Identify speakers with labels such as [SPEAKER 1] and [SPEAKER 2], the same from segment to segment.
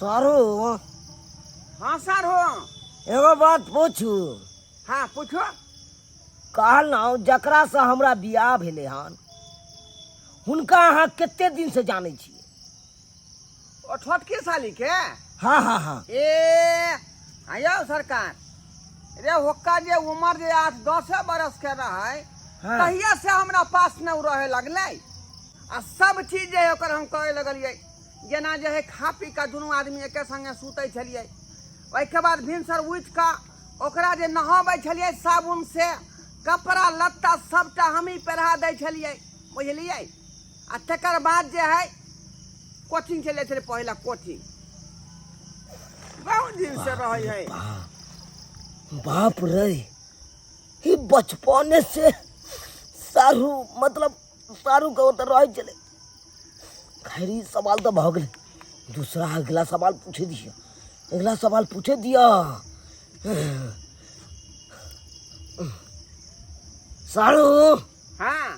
[SPEAKER 1] सारू।
[SPEAKER 2] हाँ सर हो।
[SPEAKER 1] एगो बात पूछू?
[SPEAKER 2] हाँ पूछो।
[SPEAKER 1] कहलहुँ जकरा से हमरा बियाह भेलै हन हुनका अहाँ कते दिन से जानै छियै?
[SPEAKER 2] ओ छोटकी साली के?
[SPEAKER 1] हाँ हाँ हाँ।
[SPEAKER 2] ए आयो सरकार रे, होक्का जे उम्र जे 8-10 बरस के रहे
[SPEAKER 1] हाँ।
[SPEAKER 2] तहिया से हमरा पास न उ रहे लगलै आ सब चीज जे है ओकर हम करे लगलियै। जेना जे है खा पी कऽ दुनू आदमी एके संगे सुतै छलियै, ओहिके बाद भिनसर उठि कऽ ओकरा जे नहाबै छलियै साबुन से, कपड़ा लत्ता सबटा हमही पहिरा दै छलियै, बुझलियै। आ तकर बाद जे है कोचिंग चलि जाइ छलै, पहिला कोचिंग बहुत दिन से रहै है।
[SPEAKER 1] बाप रे, ई बचपने से सारू मतलब सारू के ओतऽ रहै छलै। खैर ई सवाल तऽ भऽ गेलै, दूसरा अगला सवाल पूछे दिअ, अगला सवाल पूछे दिअ। सारू।
[SPEAKER 2] हाँ।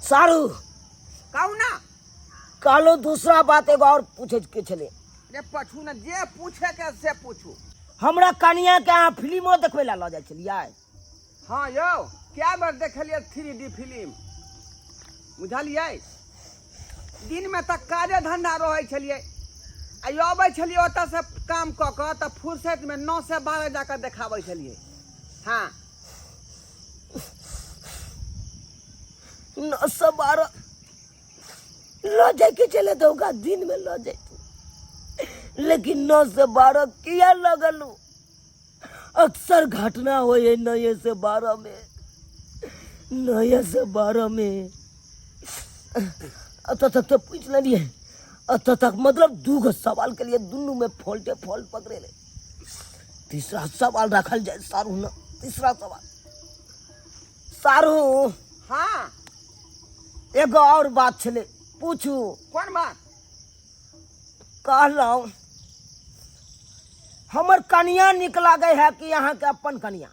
[SPEAKER 1] सारू।
[SPEAKER 2] कहू ना।
[SPEAKER 1] कहलो दूसरा बात एगो और पूछे के छलै।
[SPEAKER 2] रे पछू ने, जे पूछे के से पूछू।
[SPEAKER 1] हमरा कनिया के अहाँ फिल्मो देखबै लए लऽ जाइ छलियै?
[SPEAKER 2] हाँ यौ, क्या बेर देखलियै थ्री डी फिल्म, बुझलियै। दिनमे तऽ काजे धंधा रहै छलियै आ अबै छलियै ओतऽसँ काम कऽ कऽ तऽ फुर्सतमे 9 से 12 जाकऽ देखाबै छलियै। हाँ।
[SPEAKER 1] 9 से 12 लऽ जाइके छलै तऽ ओकरा दिनमे लऽ जैतू, लेकिन 9 से 12 किया लगलू? अक्सर घटना होइ है 9 से 12 में, 9 से 12 में। अतः तक तो पूछ लेलियै, अतः तक मतलब दू गो सवाल के लिए दुनू में फॉल्टे फॉल्ट पकड़े ले। तीसरा सवाल रखल जाए सारू न, तीसरा सवाल सारू।
[SPEAKER 2] हाँ।
[SPEAKER 1] एगो और बात छलै, पूछू?
[SPEAKER 2] कोन बात?
[SPEAKER 1] कहलहुँ हमर कनिया निक लागे है कि अहाँके अपन कनिया?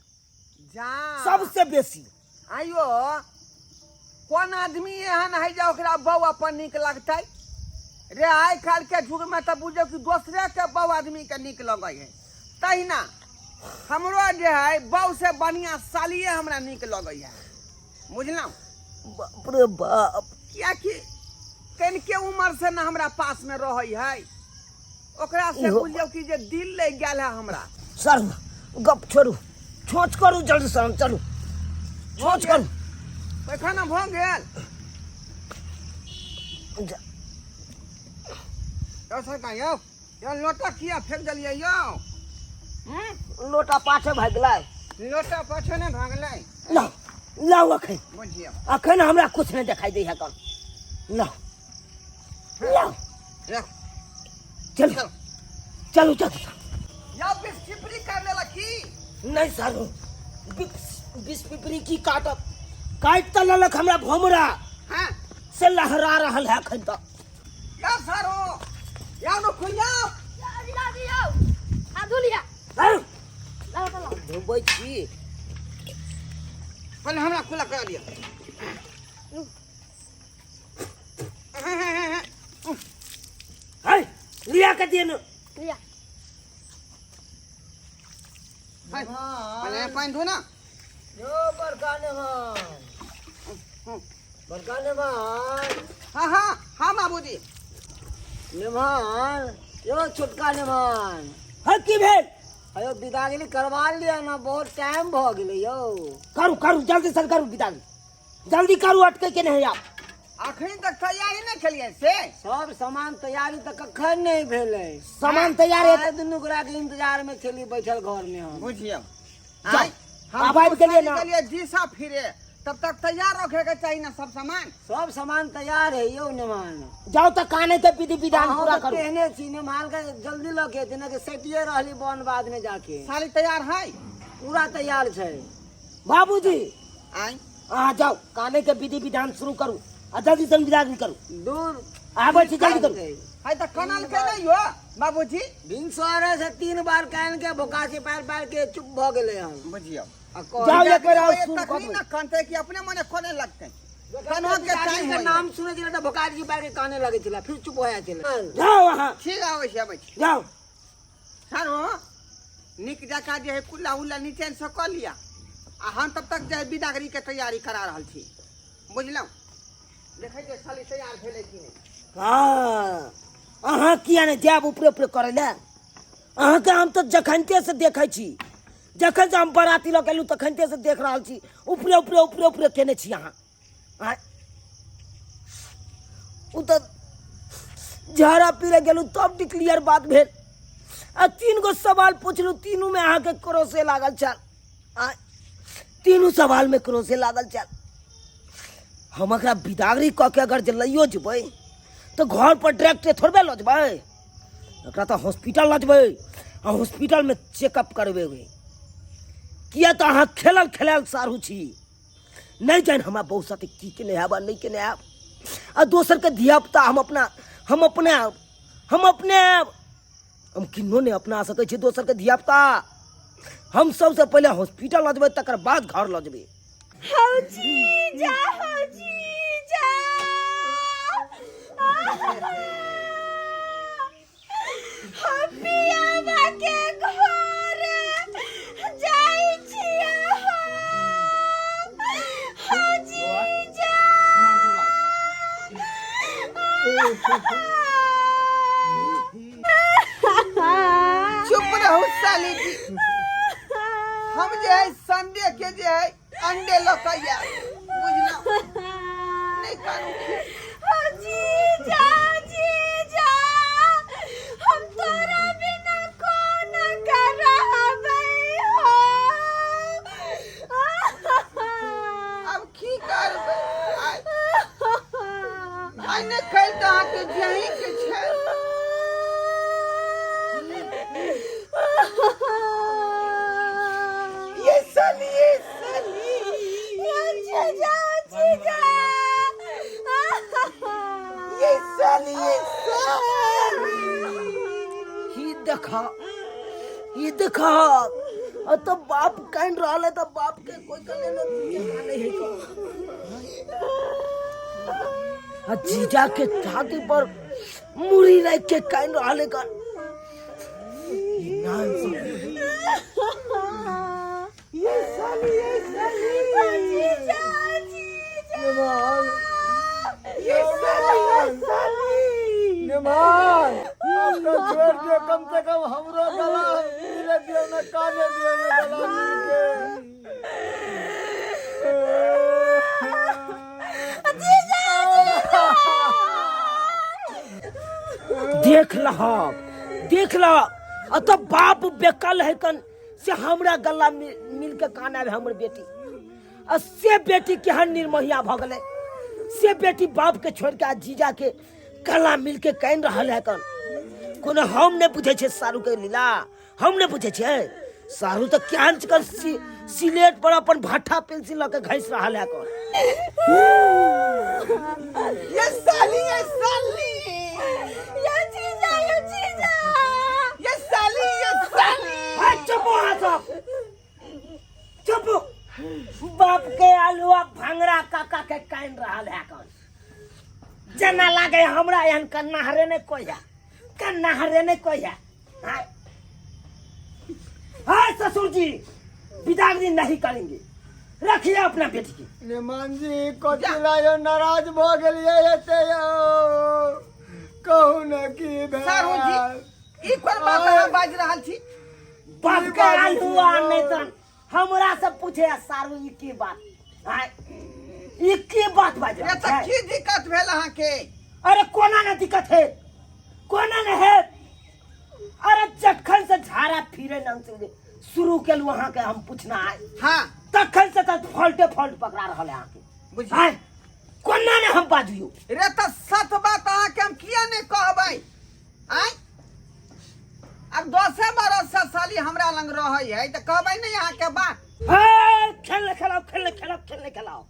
[SPEAKER 2] जा।
[SPEAKER 1] सबसे बेसी।
[SPEAKER 2] आइयो कोन आदमी एहन है जे ओकरा बहू अपन नीक लगतै रे? आइ काल्हि के युग में तऽ बुझो कि दोसरे के बहू आदमी के नीक लगै है। तहिना हमरो जे है बहू से बढ़िया सालिए हमरा नीक लगै है, बुझलहुँ?
[SPEAKER 1] बाप रे बाप।
[SPEAKER 2] कियाकि कनिके उम्र से न हमरा पास में रहै है, ओकरा से
[SPEAKER 1] इहो
[SPEAKER 2] बुझियौ कि जे दिल लागि गेल है हमरा।
[SPEAKER 1] सर गप छोड़ू, छोच करू जल्दी से, हम चलू, छोच करू।
[SPEAKER 2] पैखाना भऽ गेल?
[SPEAKER 1] जा।
[SPEAKER 2] यौ सरकार यौ, यौ लोटा किया फेंक देलियै यौ?
[SPEAKER 1] लोटा पाछे भागि गेलै।
[SPEAKER 2] लोटा पाछे नहि भागलै।
[SPEAKER 1] लाउ लाउ अखन।
[SPEAKER 2] बुझियौ
[SPEAKER 1] अखन हमरा कुछ नहि देखाई दै है कन। लाउ लाउ।
[SPEAKER 2] राख।
[SPEAKER 1] चलू चलू चलू।
[SPEAKER 2] यौ बिस्फिपरी कर लेलक की?
[SPEAKER 1] नहीं सारू, बिस्फिपरी की काटब, काटि तऽ लेलक हमरा भोमरा।
[SPEAKER 2] हाँ।
[SPEAKER 1] से लहरा रहल है अखन तक।
[SPEAKER 2] यौ सारू, यौ रुकू यौ।
[SPEAKER 1] सारू, धोबै छी।
[SPEAKER 2] पहिले हमरा खुला करा दिअ।
[SPEAKER 1] है लिया के दिए न।
[SPEAKER 3] लिया।
[SPEAKER 2] पहिले पानि धो ना।
[SPEAKER 1] यो बड़का नेमान, बड़का नेमान।
[SPEAKER 2] हाँ हाँ हाँ बाबूजी।
[SPEAKER 4] नेमान यो छोटका नेमान।
[SPEAKER 1] हाँ की भेल?
[SPEAKER 4] अयो विदागरी करवा लिया ना, बहुत टाइम भ गेलै यौ।
[SPEAKER 1] करू करू जल्दी से करू विदागरी, जल्दी करू, अटके के नहीं आप।
[SPEAKER 2] अखन तक तैयारी नहीं खेलिए से?
[SPEAKER 4] सब सामान तैयारी तऽ कखन नहीं भेलै।
[SPEAKER 1] सामान तैयार है
[SPEAKER 4] आइ दुनू गोरा के इंतजार में छली बैठल घर में हम।
[SPEAKER 2] बुझियौ।
[SPEAKER 1] जाओ।
[SPEAKER 2] आइ हम
[SPEAKER 1] आब आबि गेलियै ना।
[SPEAKER 2] गेलियै जीसा फिरे, तब तक तैयार रखे के चाहिए ना सब सामान।
[SPEAKER 4] सब सामान तैयार है यौ नेमान।
[SPEAKER 1] जाओ तऽ काने के विधि विधान
[SPEAKER 4] अहाँ
[SPEAKER 1] पूरा
[SPEAKER 4] तऽ
[SPEAKER 1] करू।
[SPEAKER 4] तेहने छी नेमान के जल्दी लऽ के जेना कि सटिए रहली बन बाद में जाके।
[SPEAKER 2] साली तैयार है?
[SPEAKER 4] पूरा तैयार छै।
[SPEAKER 1] बाबूजी।
[SPEAKER 2] आइ।
[SPEAKER 1] अहाँ जाओ काने के विधि विधान शुरू करू आ जल्दी से विदागरी करू।
[SPEAKER 4] दूर।
[SPEAKER 1] आबै छी, जल्दी करू।
[SPEAKER 2] है तऽ कनल के नहीं हो बाबूजी।
[SPEAKER 4] भिनसरे से 3 बार कान के भोकासी पार पार के चुप भ गेलै हन।
[SPEAKER 2] बुझियौ।
[SPEAKER 4] आ कहै
[SPEAKER 1] जाओ एक बेर और शुरू
[SPEAKER 2] तखनी
[SPEAKER 1] करू।
[SPEAKER 2] ना कनतै कि अपने मने कोने लगतै। कन्हा के टाइम
[SPEAKER 4] के नाम सुनै छलै तऽ भोकारि जी बाहर के काने लगै छलै, फिर चुप हो जाइ छलै।
[SPEAKER 1] जाओ अहाँ।
[SPEAKER 2] ठीक, आबै छी, आबै छी।
[SPEAKER 1] जाओ।
[SPEAKER 2] सर, नीक जकाँ जे है कुल्ला उल्ला नीचे से कऽ लिअ आ हम तब तक जे है बिदागरी के तैयारी करा रहल छी, बुझलहुँ? देखै छियै साली तैयार भेलै कि नहि।
[SPEAKER 1] हँ, अहाँ किया नहि जायब ऊपरे ऊपरे करै लए? अहाँके हम तऽ जखनते से देखै छी, जखन से हम बराती लऽ के एलहुँ तखनते से देख रहल छी, ऊपरे ऊपरे ऊपरे ऊपरे केने छी अहाँ। आँय? ओ तऽ झाड़ा पीरे गेलहुँ तब डिक्लियर बात भेल आ 3 गो सवाल पुछलहुँ, तीनूमे अहाँके क्रोसे लागल छल। आँय, तीनू सवालमे क्रोसे लागल छल। हम एकरा बिदागरी कऽ के अगर जे लैयो जेबै तऽ घर पर डायरेक्टे थोड़बे लऽ जेबै, एकरा तऽ हॉस्पिटल लऽ जेबै आ हॉस्पिटलमे चेकअप करबेबै, किया तऽ अहाँ खेलल खेलायल सारू छी। नहि जानि हमरा बहुत साथे की केने हैब आ नहि केने हैब आ दोसरके धियापुता हम अपना हम अपने हम अपने हम किन्नो नहि अपना सकै छी दोसरके धियापुता। हम सबसँ पहिले हॉस्पिटल लऽ जेबै, तकर बाद घर लऽ जेबै।
[SPEAKER 3] हौ जीजा, हौ जीजा, हम पियाबा के घर जाइ छियै हम। हौ जीजा।
[SPEAKER 2] चुप रहू साली जी, हम जे है संडे के जे है अंडे लऽ कऽ आयब, बुझलहुँ? नहि कानू।
[SPEAKER 3] हो जीजा, जीजा, हम तोरा बिना कोना करबै हो?
[SPEAKER 2] आब की करबै? आइ आइ नहि काल्हि तऽ अहाँके जही के छै। ये साली, ये साली।
[SPEAKER 3] जीजा, जीजा।
[SPEAKER 2] ये साली, ये साली।
[SPEAKER 1] ई देखा, ई देखा, आ तो बाप कान रहल है तो बाप के कोई कने न नहीं है आ जीजा के छाती पर मुड़ी रख के कान रहल है कन। ई नान
[SPEAKER 2] ये साली, ये साली।
[SPEAKER 3] जीजा, जीजा।
[SPEAKER 4] निमान।
[SPEAKER 2] ये साली, ये साली।
[SPEAKER 4] निमान, अब तो छोड़ दियो, कम से कम हमरो गला मिले दियो न, काने दियो न गला मिल के।
[SPEAKER 1] देख लह, देख लह, आ तो बाप बेकल है कन से हमरा गला मिल के काना है हमर बेटी आ से बेटी केहन निर्मोहिया भऽ गेलै, से बेटी बाप के छोड़ के आ जीजा के गला मिल के कानि रहल है कन। कोनो हम नहि बुझै छियै सारू के लीला, हम नहि बुझै छियै। सारू तऽ केहन चिकन सिलेट पर अपन भाठा पेंसिल लऽ के घसि रहल है कन।
[SPEAKER 2] ये साली, ये साली।
[SPEAKER 3] ये जीजा, ये जीजा।
[SPEAKER 2] ये साली, ये साली।
[SPEAKER 1] हे, चुप अहाँ सब, चुप। बाप के आलुआ भंगरा काका के कानि रहल है कन, जेना लागे हमरा एहन कन्नाहरे नहि कोइ है, कन्नाहरे नहि कोइ है। हाँ। हाँ ससुर जी, बिदागरी नहीं करेंगे, रखिए अपना बेटी के।
[SPEAKER 4] निमान जी, कथी ला यौ नाराज भऽ गेलियै एते यौ? कहू ने की भेल?
[SPEAKER 2] सारू जी, ई कोन बात अहाँ बाजि रहल छी?
[SPEAKER 1] बाप के
[SPEAKER 4] बाजै छी
[SPEAKER 1] आलुआ
[SPEAKER 4] यौ?
[SPEAKER 1] नहीं तो हमरा से पूछे सारू ई की बात? हाँ, ई की बात बाजि रहल
[SPEAKER 2] रे तऽ
[SPEAKER 1] छै?
[SPEAKER 2] की दिक्कत भेल अहाँके?
[SPEAKER 1] अरे कोना ना दिक्कत है, कोना न है? अरे जखन से झाड़ा फिरे नाम से शुरू केलू अहाँके हम पूछना है, तखन से तऽ फॉल्टे फॉल्ट पकड़ा रहल है अहाँके।
[SPEAKER 2] बुझियौ।
[SPEAKER 1] आँय, कोना ने हम बाजियौ?
[SPEAKER 2] रे तऽ सत बात अहाँके हम किया नहि कहबै? आँय, आब 10 बरस से साली हमरा लग रहै है तऽ कहबै नहि अहाँके बात?
[SPEAKER 1] हे, खेलने खेलाओ, खेलने खेलाओ, खेलने खेलाओ।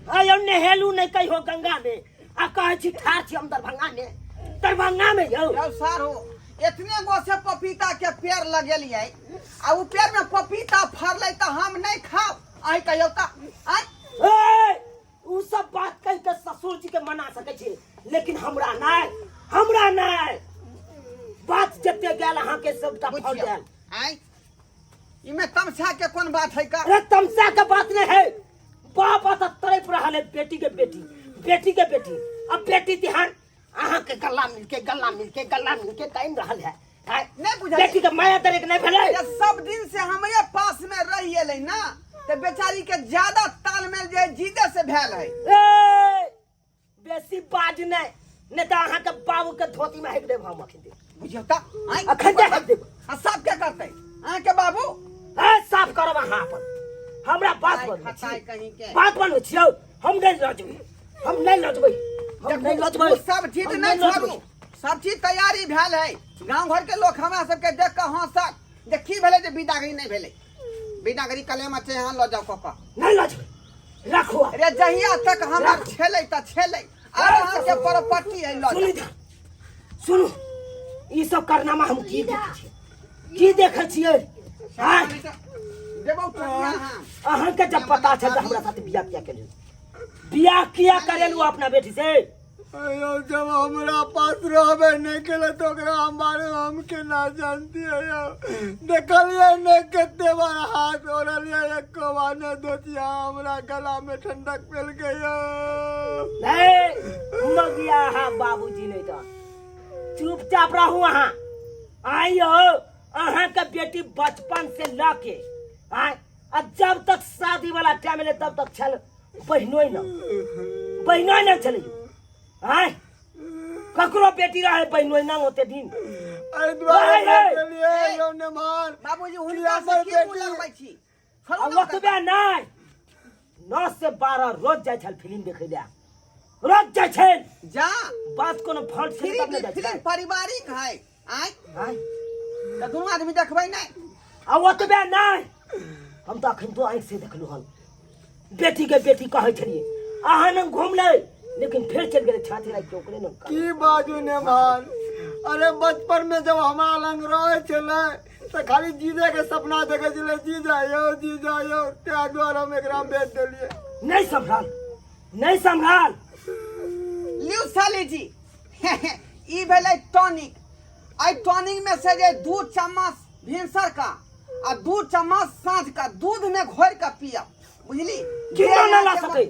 [SPEAKER 1] आय हम नहेलू नहि कहियो गंगा में आ कहै छी ठाढ़ छी हम दरभंगा में, दरभंगा में यौ।
[SPEAKER 2] यौ सारो, एतने गो से पपीता के पेड़ लगेलियै आ उ पेड़ में पपीता फड़लै तऽ हम नहि खाउ? अहीं कहियौ तऽ, आँय?
[SPEAKER 1] ए, उ उ सब बात कह के ससुर जी के मना सकै छी, लेकिन हमरा नहीं, हमरा नहीं। बात जते गेल अहाँ के सबटा फल
[SPEAKER 2] बुझियौ
[SPEAKER 1] गेल।
[SPEAKER 2] आँय, इमे तमसा के कोन बात है का?
[SPEAKER 1] अरे तमसा के बात नहीं है, बाप अत तड़प रहा है बेटी के बेटी, बेटी के बेटी। अब बेटी ध्यान अहाँ के गला मिलके, गला मिलके, गला मिलके काइन रहल है। आँय,
[SPEAKER 2] नहीं बुझलियै।
[SPEAKER 1] बेटी के माया दरेक नहीं भेलै।
[SPEAKER 2] जे सब दिन से हमरे पास में रहि एलै ना, तऽ बेचारी के ज्यादा तालमेल जे जीदे से भेल है।
[SPEAKER 1] ए, बेसी बाज नहीं, नहीं तऽ अहाँ के बाबू के धोती में हेक देब हम अखन दे।
[SPEAKER 2] बुझियौ तऽ, आँय?
[SPEAKER 1] अखन दे हेक देब।
[SPEAKER 2] आ साफ के करतै अहाँ के बाबू?
[SPEAKER 1] ए, साफ करब अहाँ अपन। हमरा बात
[SPEAKER 2] आइ
[SPEAKER 1] बनबै
[SPEAKER 2] खताइ
[SPEAKER 1] छी।
[SPEAKER 2] कहीं के।
[SPEAKER 1] बात बनबै छियौ, हम नहीं लजबै, हम नहीं लजबै, हम नहीं लजबै।
[SPEAKER 2] ओ सब चीज
[SPEAKER 1] हम
[SPEAKER 2] नहीं
[SPEAKER 1] लजबै।
[SPEAKER 2] छोड़ू, सब चीज तैयारी भेल है। गांव घर के लोग हमरा सबके देख के हंसत जे की भेलै जे विदागरी नहीं भेलै। विदागरी कलेमा छै, यहाँ लऽ जाओ कऽ
[SPEAKER 1] नहीं लजबै, राखू आब।
[SPEAKER 2] रे जहिया तक हमरा छेलै तऽ छेलै, आब अहाँ के प्रॉपर्टी है, लऽ
[SPEAKER 1] सुनू
[SPEAKER 2] जाओ।
[SPEAKER 1] इधर, सुनू, ई सब कारनामा हम की देखै छियै, की देखै छियै? आँय?
[SPEAKER 2] देबौ टोपिया हम।
[SPEAKER 1] अहाँके जब पता छल तऽ हमरा साथे बियाह किया केलू? बियाह किया करेलू अपना बेटी से?
[SPEAKER 4] अयो, जब हमरा पास रहबे नहीं केले तो ओकरा हम बारे में हम केना जानतियै यौ? देखलियै नहीं कते बार हाथ ओढ़लियै, एको बार नहीं दोतिया हमरा गला में ठंडक पेलकै यौ।
[SPEAKER 1] नहीं मगिया हा बाबूजी, नहीं तो चुपचाप रहू अहाँ। आइयो अहाँ के बेटी बचपन से ल के आय, आ जब तक शादी वाला टाइम एलै तब तक छल बहिनोइ न, बहिनोइ न छलै। आय ककरो बेटी रहे बहिनोइ न ओते दिन।
[SPEAKER 4] एहि दुआरे
[SPEAKER 1] नहीं, नहीं।
[SPEAKER 4] देलियै यौ नेमान।
[SPEAKER 2] बाबूजी, हुनका से
[SPEAKER 4] हमर
[SPEAKER 2] की मुँह
[SPEAKER 4] बेटी-
[SPEAKER 2] लगबै छी? छोड़ू
[SPEAKER 1] आ
[SPEAKER 2] ना ओकरा।
[SPEAKER 1] ओतबे नहि, 9 से 12 रोज जाइ छल फिल्म देखै लए, रोज जाइ छल।
[SPEAKER 2] जा
[SPEAKER 1] बात कोनो फॉल्ट छलै तब ने
[SPEAKER 2] फिल्म
[SPEAKER 1] जाइ
[SPEAKER 2] फिल्म
[SPEAKER 1] छल।
[SPEAKER 2] पारिवारिक है। आँय?
[SPEAKER 1] आँय?
[SPEAKER 2] तऽ दुनू आदमी देखबै नहि?
[SPEAKER 1] आ ओतबे नहि, हम तऽ अखन तो आँखि से देखलहुँ हन बेटी के बेटी कहै छलियै अहाँ ने घुमलै, लेकिन फेर चलि गेलै छाती राखि के ओकरे ने।
[SPEAKER 4] की बाजू नेमान, अरे बचपन में जब हमारा लंग रहे छलै तऽ खाली जीजे के सपना देखे छलै, जीजा यौ, जीजा यौ, ताहि दुआरे हम एकरा बेच देलियै।
[SPEAKER 1] नहीं सम्हाल, नहीं सम्हाल।
[SPEAKER 2] लिउ साली जी, ई भेलै टॉनिक। एहि टॉनिक में से जे 2 चम्मच भिनसर का आ 2 चम्मच साँझ का दूध में घोर के पियब, बुझली?
[SPEAKER 1] किन्नो नहीं ला सकै,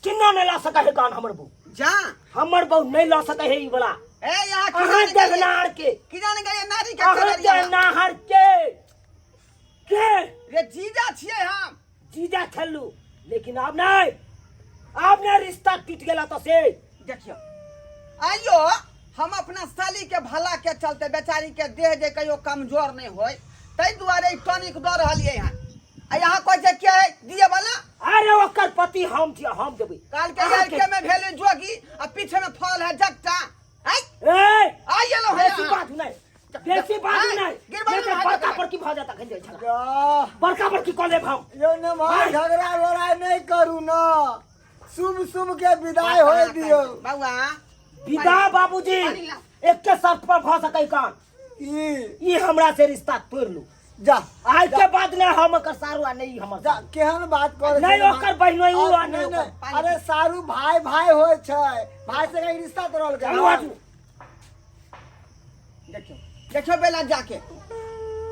[SPEAKER 1] किन्नो नहीं ला सकै है कान हमर बहू।
[SPEAKER 2] जा
[SPEAKER 1] हमर बहू नहीं ला सकै है ई वाला।
[SPEAKER 2] ए यहाँ की
[SPEAKER 1] अहाँ
[SPEAKER 2] जाने गेलियै?
[SPEAKER 1] देहनार के।
[SPEAKER 2] की जाने गेलियै नारी के
[SPEAKER 1] अहाँ
[SPEAKER 2] चललियै?
[SPEAKER 1] देहनार के के
[SPEAKER 2] रे जीजा छियै हम।
[SPEAKER 1] जीजा छलू, लेकिन आब नहीं, आब नहीं, रिश्ता टूट गेला तो से।
[SPEAKER 2] देखियौ, आइयो हम अपना साली के भला के चलते बेचारी के देह जे कहियो कमजोर नहीं होय ताहि दुआरे ई टॉनिक दऽ रहलियै हन, आ यहाँ कहै छै के है दिए वाला?
[SPEAKER 1] अरे ओकर पति हम छी, हम देबै।
[SPEAKER 2] काल के
[SPEAKER 1] अहाँ के-
[SPEAKER 2] लड़के में भेल जोगी आ पीछे में फल है जगटा। आइ
[SPEAKER 1] ए
[SPEAKER 2] आइ एलहुँ है
[SPEAKER 1] बेसी
[SPEAKER 2] अहाँ।
[SPEAKER 1] बात नहीं, बेसी बात
[SPEAKER 2] आइ,
[SPEAKER 1] नहीं,
[SPEAKER 2] गिरबा
[SPEAKER 1] नहीं तो
[SPEAKER 2] नहीं
[SPEAKER 1] बड़का
[SPEAKER 2] भाई।
[SPEAKER 1] बड़की भऽ जाता खन जाइ छला,
[SPEAKER 4] जा।
[SPEAKER 1] बड़का बड़की कऽ लेब हम।
[SPEAKER 4] यौ नेमान, झगड़ा लड़ाई नहीं करू ना, शुभ शुभ के विदाई होय दियौ।
[SPEAKER 2] बौआ
[SPEAKER 1] विदा बाबूजी,
[SPEAKER 2] पानी ला।
[SPEAKER 1] एके शर्त पर भऽ सकै कान।
[SPEAKER 4] ई
[SPEAKER 1] ई हमरा से रिश्ता तोड़ लू।
[SPEAKER 4] जा।
[SPEAKER 1] आज के बाद ने हम ओकर सारू आ नहीं हमर
[SPEAKER 4] जा,
[SPEAKER 1] सारू।
[SPEAKER 4] केहन बात करे
[SPEAKER 1] नहीं
[SPEAKER 4] छै?
[SPEAKER 1] ओकर बहिनोई उ आ
[SPEAKER 4] नहीं,
[SPEAKER 1] नहीं
[SPEAKER 4] नहीं,
[SPEAKER 1] ओकर।
[SPEAKER 4] अरे सारू भाई भाई होय छै, भाई से कहीं रिश्ता तोड़ल के।
[SPEAKER 1] चलू हटू।
[SPEAKER 2] देखियौ, देखियौ बेला जाके।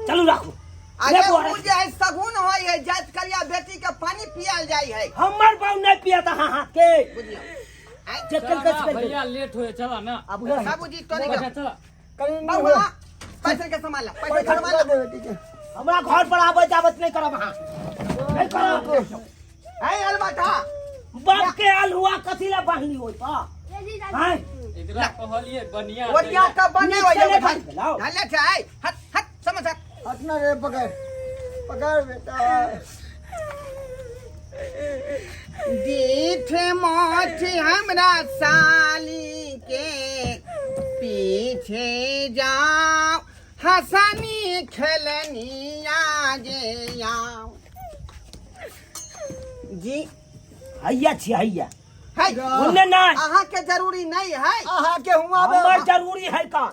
[SPEAKER 1] चलू राखू।
[SPEAKER 2] अरे
[SPEAKER 1] ले बौआ,
[SPEAKER 2] उ जे है सगुन होय है, जात करिया बेटी के पानी पियाल जाय है।
[SPEAKER 1] हमर बाबू नहीं पिया था हाथ के।
[SPEAKER 2] बुझियौ। आइ,
[SPEAKER 1] जे
[SPEAKER 5] चला
[SPEAKER 1] कल
[SPEAKER 5] ना,
[SPEAKER 1] कल
[SPEAKER 5] भैया लेट होए, चला ना।
[SPEAKER 1] अब उधर
[SPEAKER 2] बाबूजी टॉनिक
[SPEAKER 5] बैठा, चला।
[SPEAKER 4] कनी नहीं
[SPEAKER 2] बौआ
[SPEAKER 4] होय।
[SPEAKER 2] पैसा के संभाल ला, पैसा
[SPEAKER 4] पैसा
[SPEAKER 2] के संभाल ला।
[SPEAKER 4] दे बेटी के।
[SPEAKER 1] हमरा घर पर आबे जाबत नहीं करब अहाँ, नहीं करब।
[SPEAKER 2] है अलबटा
[SPEAKER 1] बाप के अलहुआ कथी ला बांधली होय पर? आँय?
[SPEAKER 5] एकरा कहलिए बनिया
[SPEAKER 2] ओरिया का बने
[SPEAKER 1] नीचे
[SPEAKER 2] ओरिया
[SPEAKER 1] नहीं
[SPEAKER 2] के
[SPEAKER 1] भाग लाओ।
[SPEAKER 2] ढाले छै आइ, हट हट समझ हट।
[SPEAKER 4] हटना रे, पकड़ पकड़ बेटा।
[SPEAKER 2] दीठ मोठ हमरा साली के पीछे जाओ, हसनी खेलनिया जे आओ जी।
[SPEAKER 1] हैया छी हैया।
[SPEAKER 2] है
[SPEAKER 1] ओन्ने नहीं।
[SPEAKER 2] अहाँ के जरूरी नहीं है।
[SPEAKER 4] अहाँ के हुआ बे-
[SPEAKER 1] हमर जरूरी है कान।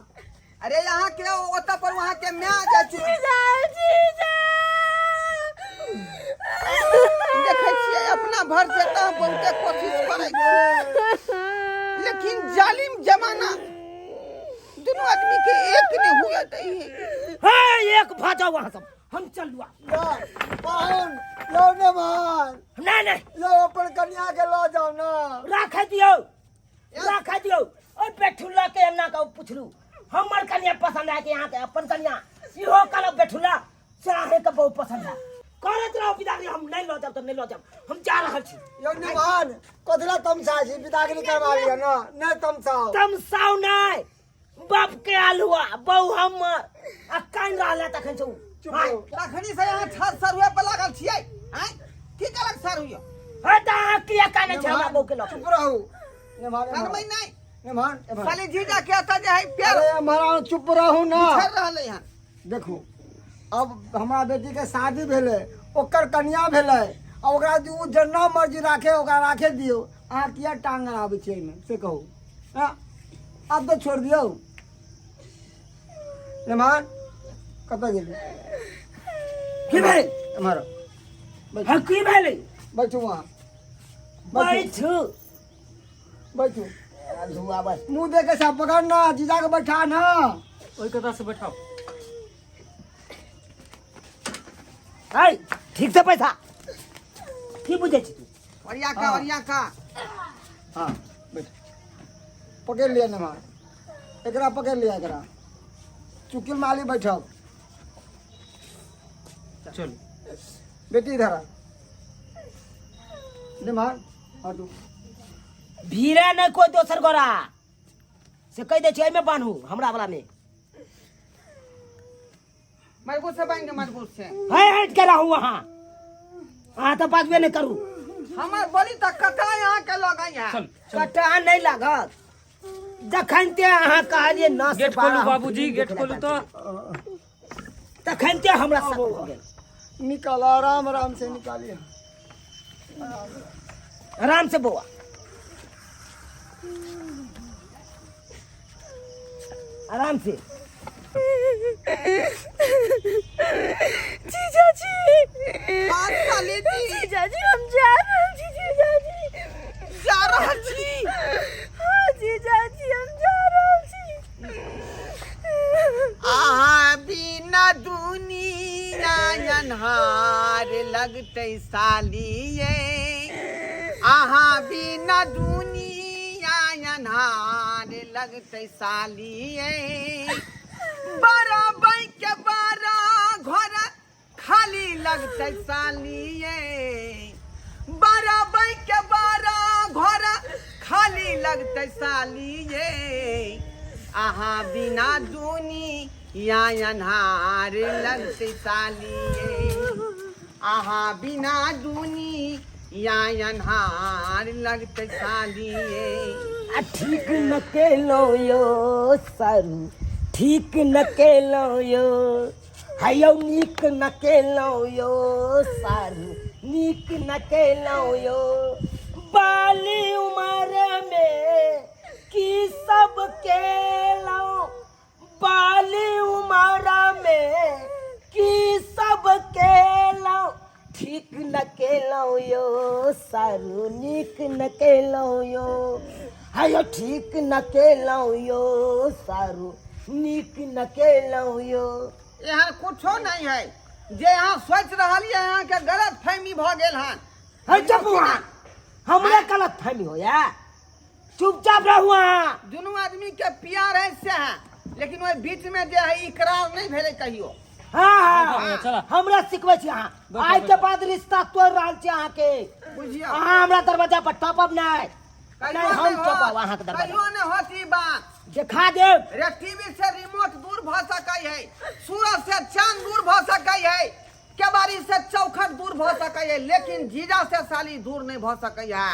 [SPEAKER 2] अरे यहाँ के ओतऽ पर वहाँ के my जाइ छी।
[SPEAKER 3] जीजा जीजा
[SPEAKER 2] देखै छियै अपना भर से तऽ बहुते कोशिश करै छी। दै है।
[SPEAKER 1] हे एक भऽ जाउ अहाँ सब, हम चलू आब।
[SPEAKER 4] पाहुन यौ नेमान।
[SPEAKER 1] नहि नहि।
[SPEAKER 4] यौ अपन कनिया के लऽ जाउ ने।
[SPEAKER 1] राखै दियौ, राखै दियौ। ओहि बेठुल्ला के एना कऽ पुछलू हमर कनिया पसंद है कि अहाँके अपन कनिया? इहो कहलक बेठुल्ला से अहाँके बहुत पसंद है। करैत रहू बिदागरी, हम नहि लऽ जायब तऽ नहि लऽ जायब, हम जा रहल छी।
[SPEAKER 4] यौ नेमान कथी लए तमसा छी? बिदागरी करवा लिअ ने, नहि तमसाउ।
[SPEAKER 1] तमसाउ नहि, बाप के आलुआ बहु हमर आ कानि रहल है तखन से उ।
[SPEAKER 4] चुप
[SPEAKER 1] आँय।
[SPEAKER 4] रहू।
[SPEAKER 2] तखनी से यहाँ छत सरुए पर लागल छियै। आँय, की कहलक सरुए?
[SPEAKER 1] हे तऽ अहाँ किया कानै छै हमरा बहू के लऽ के?
[SPEAKER 4] चुप रहू नेमान।
[SPEAKER 2] कनबै नहि।
[SPEAKER 4] नेमान एम्हर।
[SPEAKER 2] साली जीजा के एतऽ जे है पेड़
[SPEAKER 4] अरे महाराज चुप रहू ना।
[SPEAKER 2] बिछड़ रहलै हन।
[SPEAKER 4] देखू अब हमरा बेटी के शादी भेलै, ओकर कन्या भेलै, आ ओकरा ओ जेना मर्जी राखे ओकरा राखे दियौ। अहाँ किया टांग अड़ाबै छियै एहिमे से कहू? हँ आब तऽ छोड़ि दियौ। नेमान कतऽ गेली?
[SPEAKER 1] की भेल?
[SPEAKER 4] एम्हर आउ।
[SPEAKER 1] हँ की भेलै?
[SPEAKER 4] बैठू वहाँ बैठू।
[SPEAKER 1] बैठू।
[SPEAKER 4] बैठू।
[SPEAKER 1] धुआ बस।
[SPEAKER 4] मुँह दे के सब पकड़ ना, जीजा के बैठा ना।
[SPEAKER 5] ओहि कता से बैठाओ।
[SPEAKER 1] है ठीक से पैसा की बुझै छी तू?
[SPEAKER 2] ओरिया का ओरिया का।
[SPEAKER 4] हाँ बैठ, पकड़ लिया नेमान, एकरा पकड़ लिया, एकरा चुकिल माली बैठब।
[SPEAKER 5] चलू
[SPEAKER 4] बेटी इधर आ। नेमान हटू।
[SPEAKER 1] भीड़ा नहि कोइ दोसर गोरा से कहि दै छै एहिमे बान्हू हमरा वाला मे।
[SPEAKER 2] मजबूत से बांध दे, मजबूत से।
[SPEAKER 1] है हटि के रहू अहाँ, अहाँ तऽ बाजबे नहि करू।
[SPEAKER 2] हमर बोली तऽ कतऽ अहाँ के लगै है?
[SPEAKER 5] चल चल।
[SPEAKER 1] कटा नहि लागत जखन ते अहाँ कहलियै नस
[SPEAKER 5] गेट
[SPEAKER 1] बारह
[SPEAKER 5] खोलू
[SPEAKER 1] हम
[SPEAKER 5] बाबूजी,
[SPEAKER 1] फिल्म
[SPEAKER 5] गेट
[SPEAKER 1] देखै
[SPEAKER 5] खोलू
[SPEAKER 1] लए
[SPEAKER 5] तऽ।
[SPEAKER 1] जाइ छी। तखन ते हमरा शक भऽ गेल।
[SPEAKER 4] निकाल आराम आराम से निकालिए।
[SPEAKER 1] आराम से बौआ, आराम से।
[SPEAKER 3] जीजा जी।
[SPEAKER 2] हाँ, साली जी।
[SPEAKER 3] जीजा जी हम जा रहल छी। जीजा जी
[SPEAKER 2] जा रहल छी?
[SPEAKER 3] हाँ जीजा जी हम जा रहल छी।
[SPEAKER 2] अहाँ बिना दुनिया अन्हार लगतै सालिए, अहाँ बिना दुनिया अन्हार लगतै सालिए। बारह बै के बारह घर खाली लगतै सालिए, बारह बै के बारह घर खाली लगतै सालिए। अहाँ बिना दुनिया अन्हार लगतै सालिए, अहाँ बिना दुनिया अन्हार लगतै सालिए।
[SPEAKER 1] आ ठीक न केलहुँ यौ सारू, ठीक न केलहुँ यौ, हयौ नीक न केलहुँ यौ सारू, नीक न केलहुँ यौ। बाली उमर में की सब केलहुँ, बाली उमर में की सब केलहुँ, ठीक न केलहुँ यौ सारू, नीक न केलहुँ यौ, हयौ ठीक न केलहुँ यौ सारू, नीक न केलहुँ यौ।
[SPEAKER 2] एहन कुछो नहीं है जे अहाँ सोचि रहलियै, अहाँके गलत फहमी भऽ गेल हन।
[SPEAKER 1] है चुप अहाँ, हमरे गलत फहमी होया? चुपचाप रहू अहाँ।
[SPEAKER 2] दुनू आदमी के प्यार है से है, लेकिन ओहि बीच में जे है इकरार नहीं भेलै कहियो।
[SPEAKER 1] हाँ हाँ।
[SPEAKER 5] चला।
[SPEAKER 1] हमरा सिखबै छी अहाँ?
[SPEAKER 5] बैठो,
[SPEAKER 1] आइ के
[SPEAKER 5] बैठो।
[SPEAKER 1] बाद रिश्ता तोड़ि रहल छी अहाँके।
[SPEAKER 2] बुझियौ
[SPEAKER 1] अहाँ हमरा दरवाजा पर टपब नहि।
[SPEAKER 2] कहियो
[SPEAKER 1] नहि हम
[SPEAKER 2] नहि होत,
[SPEAKER 1] टपब अहाँके दरवाजा।
[SPEAKER 2] कहियो नहि होत ई बात।
[SPEAKER 1] देखा देब
[SPEAKER 2] रे टीवी से रिमोट दूर भऽ सकै है, सूरज से चांद दूर भऽ सकै है, केबाड़ी से चौखट दूर भऽ सकै है, लेकिन जीजा से साली दूर नहीं भऽ सकै है।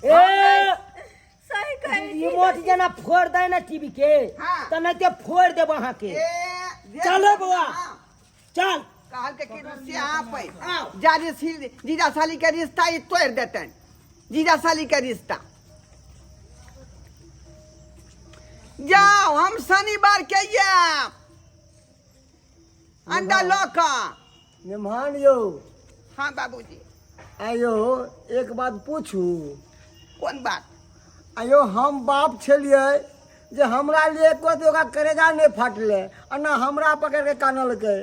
[SPEAKER 1] ए
[SPEAKER 3] सही कहै छी।
[SPEAKER 1] रिमोट जेना फोड़ दे ने टीवी के।
[SPEAKER 2] हाँ।
[SPEAKER 1] तऽ नहि ते फोड़ देब अहाँके।
[SPEAKER 2] ए, जे-
[SPEAKER 1] चलो बौआ।
[SPEAKER 2] हाँ,
[SPEAKER 1] चल।
[SPEAKER 2] कहल के कि से आप है जाजी जीजा साली के रिश्ता ई तोड़ देतनि, जीजा साली के रिश्ता। जाओ हम शनिवार के आयब अंडा लऽ कऽ।
[SPEAKER 4] मेहमान यौ।
[SPEAKER 2] हाँ बाबूजी।
[SPEAKER 4] आयो एक बात पूछू?
[SPEAKER 2] कोन बात?
[SPEAKER 4] आयो हम बाप छलियै जे हमरा लिए एको रत्ती ओकरा करेजा नहि फाटलै आ ने हमरा पकड़ि कऽ कानलकै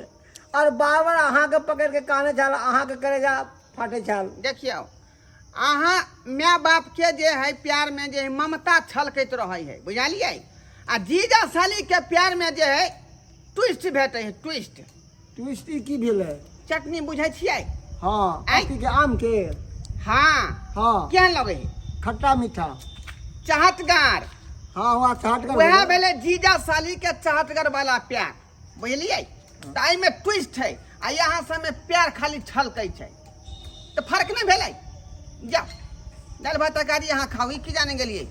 [SPEAKER 4] आओर बार बार अहाँके पकड़ि कऽ कानै छल अहाँके करेजा फाटै छल।
[SPEAKER 2] देखियौ अहाँ माय बापके जे है प्यारमे जे है ममता छलकैत रहै है, बुझलियै? आ जीजा सालीके प्यारमे जे है ट्विस्ट भेटै है, ट्विस्ट।
[SPEAKER 4] ट्विस्ट ई की भेलै?
[SPEAKER 2] चटनी बुझै छियै?
[SPEAKER 4] हँ।
[SPEAKER 2] आँय?
[SPEAKER 4] अथी के आम के?
[SPEAKER 2] हँ।
[SPEAKER 4] हँ।
[SPEAKER 2] केहन लगै है?
[SPEAKER 4] खट्टा मीठा।
[SPEAKER 2] चहटगर।
[SPEAKER 4] हँ, वहाँ चहटगर।
[SPEAKER 2] वएह भेलै जीजा साली के चहटगर वाला प्यार, बुझलियै? तऽ एहिमे ट्विस्ट है आ यहाँ सबमे प्यार खाली छलकै छै, तऽ फर्क नहि भेलै। जाउ दालि भात तरकारी अहाँ खाउ। ई की जाने गेलियै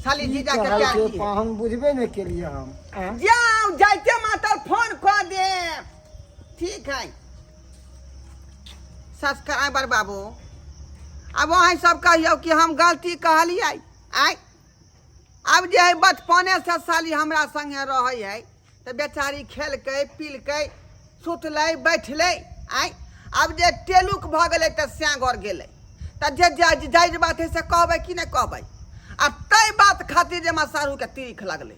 [SPEAKER 2] साली जीजा के प्यार की है?
[SPEAKER 4] हम बुझबे नहि केलियै हम। आँय?
[SPEAKER 2] जाउ, जाइते मातर फोन कऽ देब। ठीक है सब्सक्राइबर बाबू, आब अहाँ सब कहियौ कि हम गलती कहलियै? आँय, आब जे है बचपनेसँ साली हमरा संगे रहै है तऽ बेचारी खेलकै पीलकै सुतलै बैठलै। आँय, आब जे टेलुक भऽ गेलै तऽ स्यागर गेलै, तऽ जे जायज बात है से कहबै कि नहि कहबै? आ ताहि बात खातिर जे हमरा साढ़ूके तीरिख लगलै।